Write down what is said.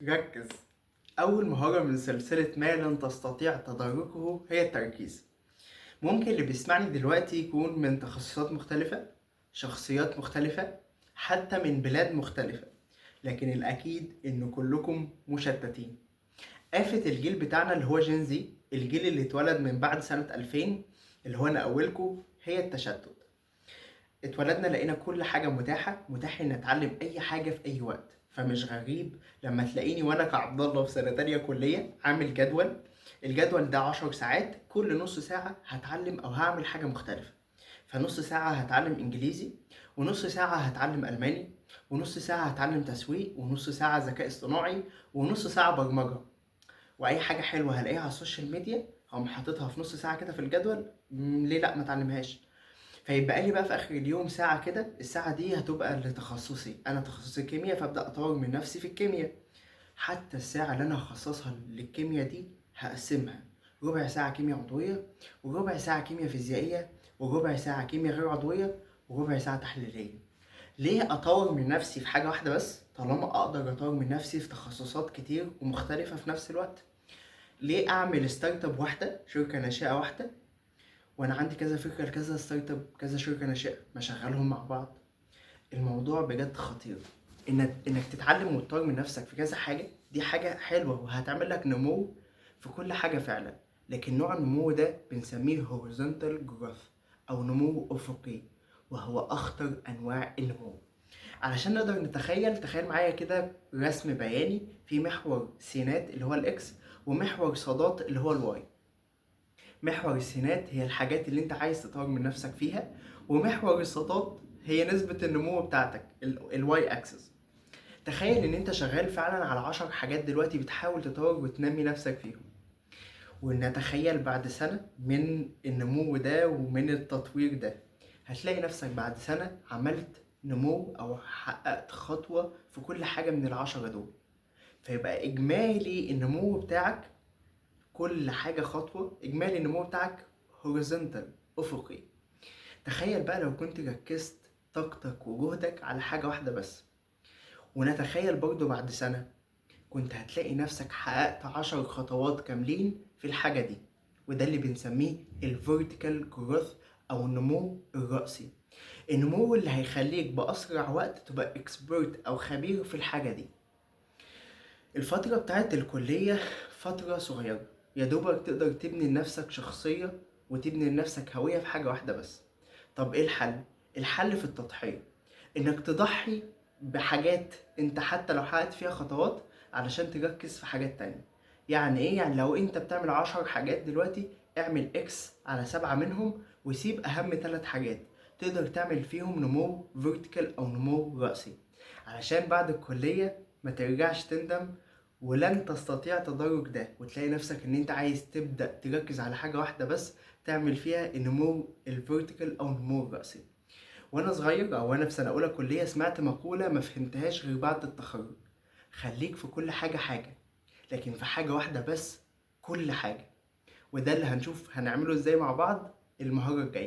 ركز. أول مهارة من سلسلة ما لن تستطيع تداركه هي التركيز. ممكن اللي بيسمعني دلوقتي يكون من تخصصات مختلفة، شخصيات مختلفة، حتى من بلاد مختلفة، لكن الأكيد إن كلكم مشتتين. آفة الجيل بتاعنا اللي هو Gen Z، الجيل اللي اتولد من بعد سنة 2000 اللي هو أنا أولكم، هي التشتت. اتولدنا لقينا كل حاجة متاحة، متاح إن أتعلم أي حاجة في أي وقت، فمش غريب لما تلاقيني وأنا كعبد الله في سنة تانية كلية عامل جدول. الجدول ده 10 ساعات، كل نص ساعة هتعلم أو هعمل حاجة مختلفة. فنص ساعة هتعلم إنجليزي، ونص ساعة هتعلم ألماني، ونص ساعة هتعلم تسويق، ونص ساعة ذكاء اصطناعي، ونص ساعة برمجة. وأي حاجة حلوة هلاقيها على ال social media هقوم حاططها في نص ساعة كده في الجدول. ليه لأ ما اتعلمهاش؟ فيبقى لي بقى في آخر اليوم ساعة كده، الساعة دي هتبقى لتخصصي، أنا تخصصي كيمياء، فأبدأ أطور من نفسي في الكيمياء. حتى الساعة اللي أنا هخصصها للكيمياء دي هقسمها ربع ساعة كيمياء عضوية، وربع ساعة كيمياء فيزيائية، وربع ساعة كيمياء غير عضوية، وربع ساعة تحليلية. ليه أطور من نفسي في حاجة واحدة بس طالما أقدر أطور من نفسي في تخصصات كتير ومختلفة في نفس الوقت؟ ليه أعمل startup واحدة، شركة ناشئة واحدة، وأنا عندي كذا فكرة لكذا startup، كذا شركة ناشئة، ما أشغلهم مع بعض؟ الموضوع بجد خطير. إنك تتعلم وتطور من نفسك في كذا حاجة، دي حاجة حلوة وهتعمل لك نمو في كل حاجة فعلا، لكن نوع النمو ده بنسميه horizontal growth أو نمو أفقي، وهو أخطر أنواع النمو. علشان نقدر نتخيل، تخيل معايا كده رسم بياني في محور سينات اللي هو ال X، ومحور صادات اللي هو ال Y. محور السينات هي الحاجات اللي انت عايز تطور من نفسك فيها، ومحور الصادات هي نسبة النمو بتاعتك، ال Y axis. تخيل ان انت شغال فعلا على 10 حاجات دلوقتي بتحاول تطور وتنمي نفسك فيهم، ونتخيل بعد سنة من النمو ده ومن التطوير ده هتلاقي نفسك بعد سنة عملت نمو او حققت خطوة في كل حاجة من ال10 دول. فيبقى اجمالي النمو بتاعك كل حاجة خطوة، اجمالي النمو بتاعك horizontal افقي. تخيل بقى لو كنت ركزت طاقتك وجهدك على حاجة واحدة بس، ونتخيل برضو بعد سنة كنت هتلاقي نفسك حققت 10 خطوات كاملين في الحاجة دي، وده اللي بنسميه ال vertical growth أو النمو الرأسي، النمو اللي هيخليك بأسرع وقت تبقى expert أو خبير في الحاجة دي. الفترة بتاعت الكلية فترة صغيرة، يا دوبك تقدر تبني لنفسك شخصية وتبني لنفسك هوية في حاجة واحدة بس. طب ايه الحل؟ الحل في التضحية، انك تضحي بحاجات انت حتى لو حققت فيها خطوات علشان تركز في حاجات تانية. يعني ايه؟ يعني لو انت بتعمل 10 حاجات دلوقتي، اعمل X على 7 منهم وسيب اهم 3 حاجات تقدر تعمل فيهم نمو vertical او نمو رأسي، علشان بعد الكلية ما ترجعش تندم ولن تستطيع تدرج ده، وتلاقي نفسك ان انت عايز تبدأ تركز على حاجة واحدة بس تعمل فيها النمو ال vertical او النمو الرأسي. وانا صغير او وانا في سنة اولى كلية سمعت مقولة ما فهمتهاش غير بعد التخرج: خليك في كل حاجة حاجة، لكن في حاجة واحدة بس كل حاجة. وده اللي هنشوف هنعمله ازاي مع بعض المهارة الجاية.